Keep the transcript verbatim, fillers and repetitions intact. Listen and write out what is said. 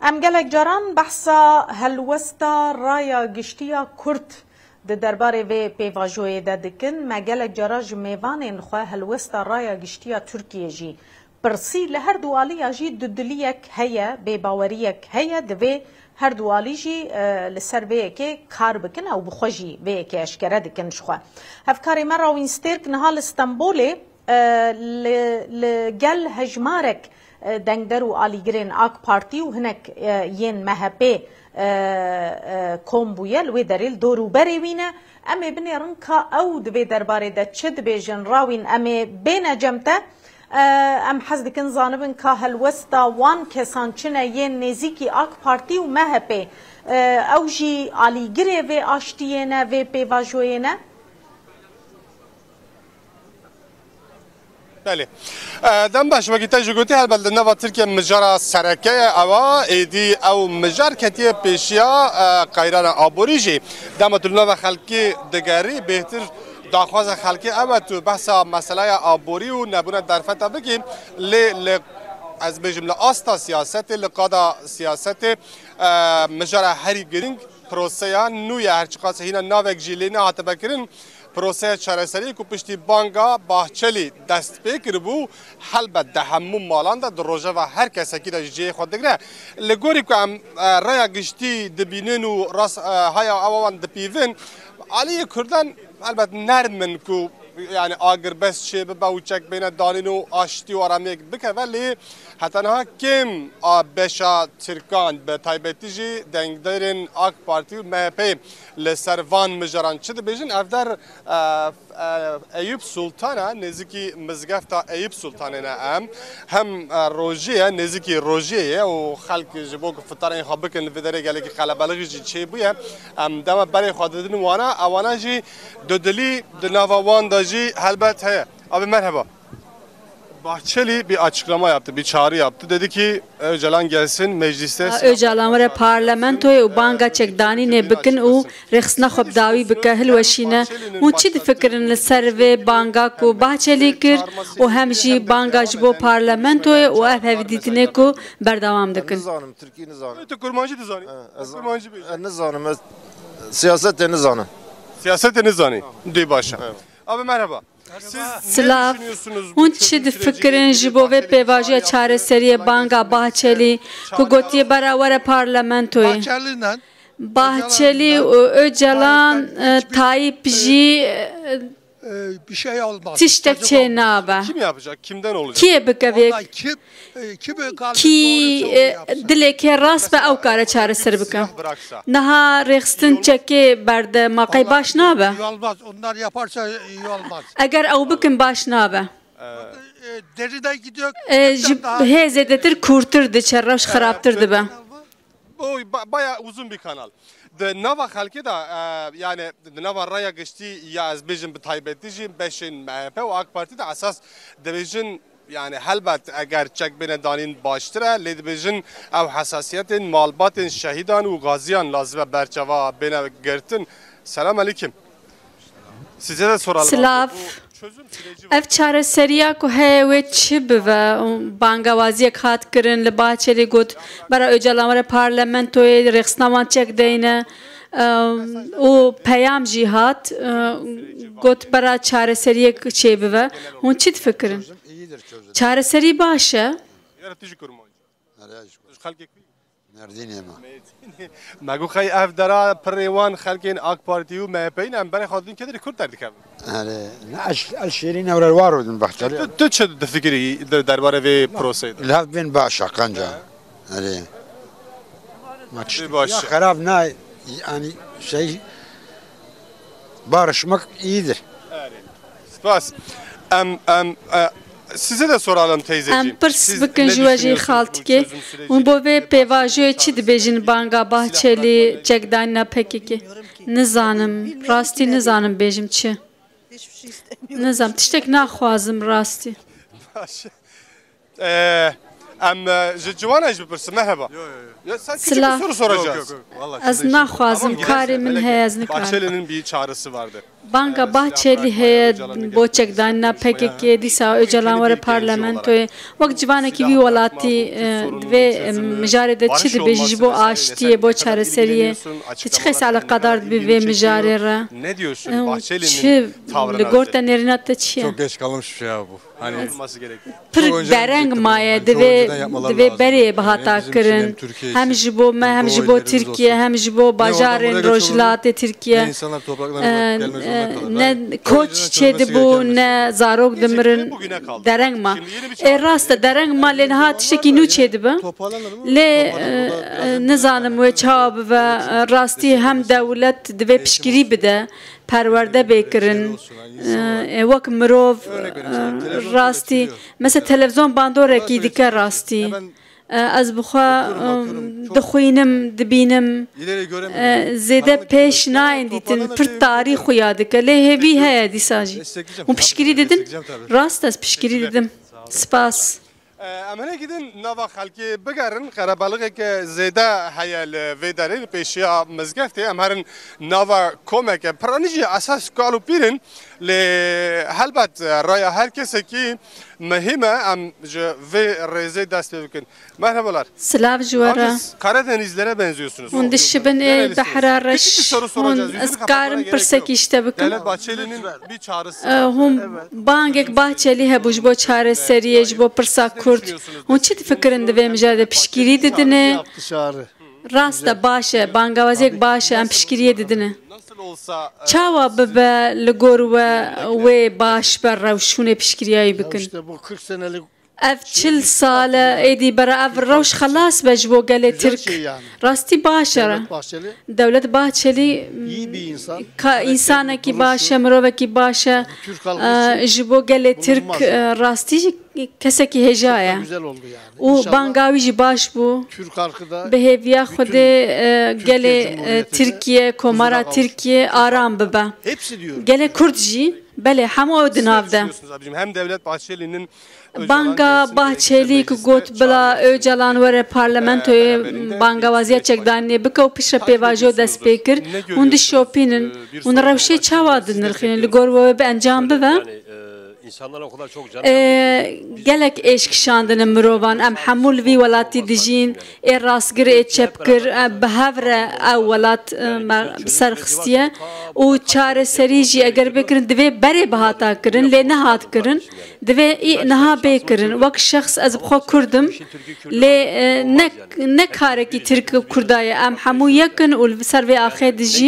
Em gelek caran behsa helwesta raya giştî ya Kurd di derbarê vê pêvajoyê de dikin. Me gelek cara ji mêvanên xwe helwesta raya giştî ya Tirkiyê jî pirsî. Li her du aliya jî dudiliyek heye, bêbaweriyek heye. Divê her du alî jî, e, li ser vê yekê kar bikin ew bi xwe jî vê yekê eşkere dikin ji xwe. Hevkarê me Rawîn Stêrk niha li Stenbolê, e, li, li gel hejmarek, e, dengder û alîgirên AK Partî û hinek, e, yên M H P, e, e, kom bûye, li wê derê li dor û berê wî ne. Em ê binêrin ka ew di vê derbarê de çi dibêjin. Rawîn, em ê bêne cem te. E, em hez dikin zanibin ka helwesta wan kesan çi ne yên nêzîkî AK Partî û M H P. E, ew jî alîgirê vê aştiyê ne, vê pêvajoyê ne? Belê. E, dem baş, wekî te jî gotî, helbet li nava Tirkiye mijara sereke ye ewa, êdî ew mijar ketiye pêşiya, e, qeyrana aborî jî. Dema tu li nava xelkê digerî, bêhtir daxwaza xelkê ew e, tu behsa meseleya aborî û nebûna derfeta bikî, lê li, ez bêjim, li asta siyasetê, li qada siyasetê, e, mijara herî girîng proseya nû ye, her çiqas hîna navek jî lê nehatibe kirin. Proseya çareseriyê ku piştî banga Bahçelî dest pê kiribû, helbet di hemû malan de, di rojeva her kesekî de ji cihê xwe digre. Li gorî ku em, e, raya giştî dibînin û rast, e, haya awa wan dipîvin, aliyê Kurdan helbet nerm in ku, yani, agirbest çêbibe û çek bêne danîn û aştî û aramiyek bikeve, lê heta niha kêm a beşa Tirkan, bi taybetî jî dengderên AK Partî û M H P li ser van mijaran çi dibêjin? Ev der, e, e, Eyûp Sultan e, nêzîkî mizgefta Eyûp Sultanê ne em. Hem, e, rojê ye, nêzîkî rojê ye û xelk ji bo ku fitarên xwe bikin li vê derê gelekî qelebelixî jî çêbûye. Em dema berê xwe didin wana, ewana jî dudilî di nava wan de jî helbet heye. Abi merheba. Bahçeli bir açıklama yaptı, bir çağrı yaptı. Dedi ki Öcalan gelsin mecliste. Öcalan were parlamentoyê û banga çekdanînê bikin û rêxistina xwe bi dawî bike, hilweşîne. Hûn çi difikirin li ser vê banga ku Bahçelî kir û hem jî banga ji bo parlamentoyê û ev hevdîtinê ku berdewam dikin? Nizanim, Tirkî nizanim. Tu kurmancî dizanî? He, ez kurmancî bêjî. E, nizanim, ez siyasetê nizanim. Siyasetê nizanî. Dê baş e. Abi merhaba. Silav, hûn çi difikirin ji bo vê pêvajoya çareseriyê banga Bahçelî ku gotiye bera were parlamentoyê? Bahçelî û Öcalan, e, Tayyip jî, e, tiştek çê nabe. Kim yapacak? Kimden olacak? Kê bike vê? Kî, e, dilekê rast be ew kare çareser bike. Niha rêxistin çekê berde ma qey baş nabe? Eger ew bikin baş nabe. E, ji hê zêdetir kûrtir diçe, rewş xirabtir dibe. Bu ba-, bayağı uzun bir kanal. Di nava xelkê de, e, yani di nava raya giştî ya ez bêjim bi taybetî jî beşên M H P û AK Partî de esas dibêjin, yani helbet eger çek bêne danîn baştir e, lê dibêjin ew hesasiyetên malbatên şehîdan û gaziyan lazim e berçava bêne girtin. Selam aleyküm. Size de soralım. Silav. Ev çareseriya ku heye wê çi bibe? Bangawaziyek hat kirin, li Bahçelî got, bera Ocalan were parlamentoyê, rêxistina wan çek deyne, em, û peyam jî hat, e, got, bera çareseriyek çê bibe. Hûn çi difikirin? Çareserî baş e? Yaratıcı kurmancı. Xelkek Merdînê me. Me got, qey ev dera pirê wan xelkên AK Partî û M H P'yî ne, em berê xwe didin kedê de Kurd derdikevin. Erê, ne eş-, el şêrîn ewre war bidin Bahçelî. Tu, tu çi difikirî de-, derbarê vê proseyê de? Li hev bên baş e, qenca. He. Erê. Ma tiştî baş ya e. Xerab ne, yani şey, barışmak iyidir. Erê. Spas. Em, em, e, size de soralım teyzeciğim. Em pirs bikin ji we jî xaltikê. Hûn bo vê pêvajoyê çi dibêjin banga Bahçelî çekdanîna P K K? Nizanim. Rastî nizanim bêjim çi. Nizanim. Tiştek naxwazim rastî. Baş. Ee, em, e, ji ciwana jî bipirsin. Merhaba. Yo, yo, yo. Ya, sen küçük bir soru soracağız. Silav. Yok, yok, yok. Vallahi ez naxwazim, karê min heye, ez nikarim. Bahçeli'nin bir çağrısı vardı. Banga Bahçelî heye bo çekdanîna P K K, dîsa Ocalan were parlamentoyê. Wek civanekî vî welatî, e, di vê, e, mijarê de çi dibêjî ji bo aştiyê, bo çareseriyê? Tu çi qas eleqedar dibî vê mijarê re? E, û çi li gor te nêrîna te çi ye? Çok geç kalınmış bir şey ya bu. Hani Pir dereng maye, divê, divê berê bihata kirin. Hem ji bo me, hem ji bo Tirkiye, hem ji bo bajarên Rojhilatê Tirkiye. E, e, ne koç çêdibû, ne zarok dimirin. Dereng ma. E, rast e, dereng ma, lê niha tiştekî nû çêdibe. Lê, e, e, nizanim wê çawa bibe. E, rastî hem dewlet divê piştgirî bide. Perwerde bê kirin. E, wek mirov, e, rastî, mesela televizyon bandorekî dike rastî. E, ez bi xwe, e, dixwînim, dibînim. E, zêde pêş nayên dîtin, pir tarî xuya dike. Lê hêvî heye dîsa jî. Hûn piştgirî didin? Rast ez piştgirî didim. Spas. Em hinekî din nava xelkê bigerin, qerebalixeke zêde heye li vê derê, li pêşiya mizgeftê. Em herin nava komeke piranî jî esas kal û pîr in, lê helbet raya her kesekî muhîm e, em ji vê rêzê dest pê bikin. Merhabalar. Silav ji we re. Abi, siz Karadenizlilere benziyorsunuz. Hûn dişibin ê behra reş. Küçük bir soru soracağız. Hûn, ez karim pirsekî ji te bikim? Devlet Bahçeli'nin bir çağrısı var. E, hûn bangek Bahçelî hebû ji bo çareseriyê, ji bo pirsa Kurd. Hûn çi difikirin di vê mijarê de piştgirî didinê? Rast e, baş e, bangawaziyek baş e, em piştgiriyê didinê. Çawa bibe li gor we wê baş be rewş hûn ê piştgiriyayî bikin? Ev çil sal e, êdî bera ev rewş xelas be ji bo gelê Tirk. Rastî baş e. Dewlet Bahçelî, m, însanekî baş e, mirovekî baş e. E, ji bo gelê Tirk, e, rastî jî kesekî hêja ye. Û banga wî jî baş bû. Bi hêviya Xwedê, e, gelê, e, Tirkiye, Komara Tirkiye aram bibe. Gelê Kurd jî, belê, hemû ew di nav de. Hem Devlet Bahçeli'nin Banga Bahçelî ku got bila Ocalan were parlamentoyê bangawaziya çekdanînê bike û piştre pêvajo dest pê kir, hûn dişopînin, hûn rewşê çawa dinirxînin, li gor we bi encam bibe? E, gelek êş kişandine mirovan, em hemû li vî welatî dijîn, ê rastgir, ê çepgir, e, bi hev re ew welat, e, me bi ser xistiye û çareserî jî eger bê kirin, divê berê bihata kirin, lê nehat kirin. Divê î niha bê kirin. Wek şexs ez bi xwe Kurd im, lê, e, ne, ne karekî Tirk û Kurda ye. Em hemû yek in û li ser vê axê dijîn.